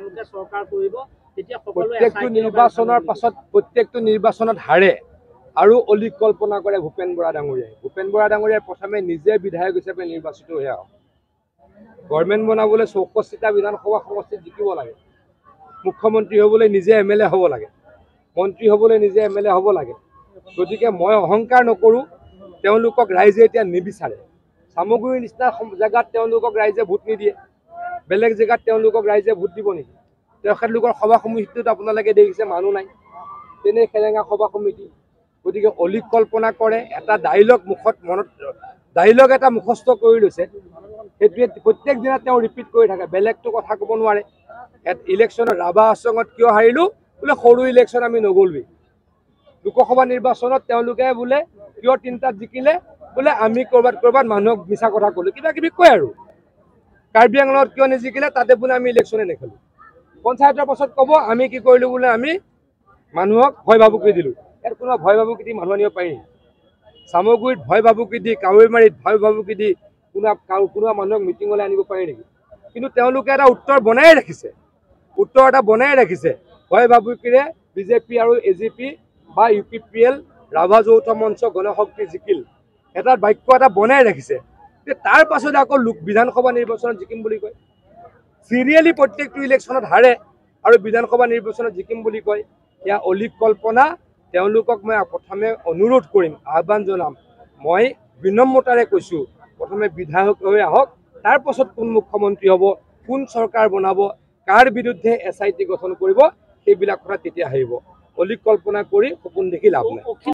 তেওঁলোকে চৰকাৰ কৰিব, তেতিয়া সকলোৱে প্ৰত্যেকটো নিৰ্বাচনৰ পাছত প্ৰত্যেকটো নিৰ্বাচনত হাৰে আৰু অলিক কল্পনা কৰে ভূপেন বৰা ডাঙৰীয়াই। ভূপেন বৰা ডাঙৰীয়াই প্ৰথমে নিজে বিধায়ক হিচাপে নিৰ্বাচিত হৈ আহক। গভৰ্ণমেণ্ট বনাবলৈ 64টা বিধানসভা সমষ্টিত জিকিব লাগে, মুখ্যমন্ত্ৰী হ'বলৈ নিজে এম এল এ হ'ব লাগে, মন্ত্ৰী হ'বলৈ নিজে এম এল এ হ'ব লাগে। গতিকে মই অহংকাৰ নকৰোঁ, তেওঁলোকক ৰাইজে এতিয়া নিবিচাৰে। চামগুৰিৰ নিচিনা জেগাত তেওঁলোকক ৰাইজে ভোট নিদিয়ে, বেলেগ জেগাত তেওঁলোকক ৰাইজে ভোট দিব নেকি? তেখেতলোকৰ সভা সমিতিটোত আপোনালোকে দেখিছে মানুহ নাই, তেনে সেৰেঙা সভা সমিতি। গতিকে অলিক কল্পনা কৰে, এটা ডাইলগ মুখত মনত ডাইলগ এটা মুখস্থ কৰি লৈছে, সেইটোৱে প্ৰত্যেক দিনা তেওঁ ৰিপিট কৰি থাকে, বেলেগটো কথা ক'ব নোৱাৰে। ইলেকশ্যনত ৰাভা আশ্ৰমত কিয় হাৰিলোঁ বোলে, সৰু ইলেকশ্যন আমি নগ'লোৱেই। লোকসভা নিৰ্বাচনত তেওঁলোকে বোলে কিয় তিনিটাত জিকিলে, বোলে আমি ক'ৰবাত ক'ৰবাত মানুহক মিছা কথা ক'লোঁ, কিবা কিবি কয়। আৰু কাৰ্বি আংলঙত কিয় নিজিকিলে, তাতে বোলে আমি ইলেকশ্যনে নেখেলোঁ। পঞ্চায়তৰ পাছত ক'ব আমি কি কৰিলোঁ, বোলে আমি মানুহক ভয় ভাবুকি দিলোঁ। ইয়াত কোনোবা ভয় ভাবুকি দি মানুহ আনিব পাৰি? চামগুৰিত ভয় ভাবুকি দি, কাৱৈমাৰীত ভয় ভাবুকি দি কোনোবা মানুহক মিটিঙলৈ আনিব পাৰি নেকি? কিন্তু তেওঁলোকে এটা উত্তৰ বনাই ৰাখিছে, উত্তৰ এটা বনাই ৰাখিছে। ভয় ভাবুকিৰে বিজেপি আৰু এ জি পি বা U P P L, Rabha যৌথ মঞ্চ, গণশক্তি জিকিল, এটা বাক্য এটা বনাই ৰাখিছে। তাৰ পাছত আকৌ লোক বিধানসভা নিৰ্বাচনত জিকিম বুলি কয়। চিৰিয়েলি প্ৰত্যেকটো ইলেকশ্যনত হাৰে আৰু বিধানসভা নিৰ্বাচনত জিকিম বুলি কয়। এয়া অলিক কল্পনা। তেওঁলোকক মই প্ৰথমে অনুৰোধ কৰিম, আহ্বান জনাম, মই বিনম্ৰতাৰে কৈছোঁ, প্ৰথমে বিধায়ক হৈ আহক, তাৰ পাছত কোন মুখ্যমন্ত্ৰী হ'ব, কোন চৰকাৰ বনাব, কাৰ বিৰুদ্ধে এছ I T গঠন কৰিব, সেইবিলাক কথা তেতিয়া আহিব। অলিক কল্পনা কৰি সপোন দেখি লাভ নাই।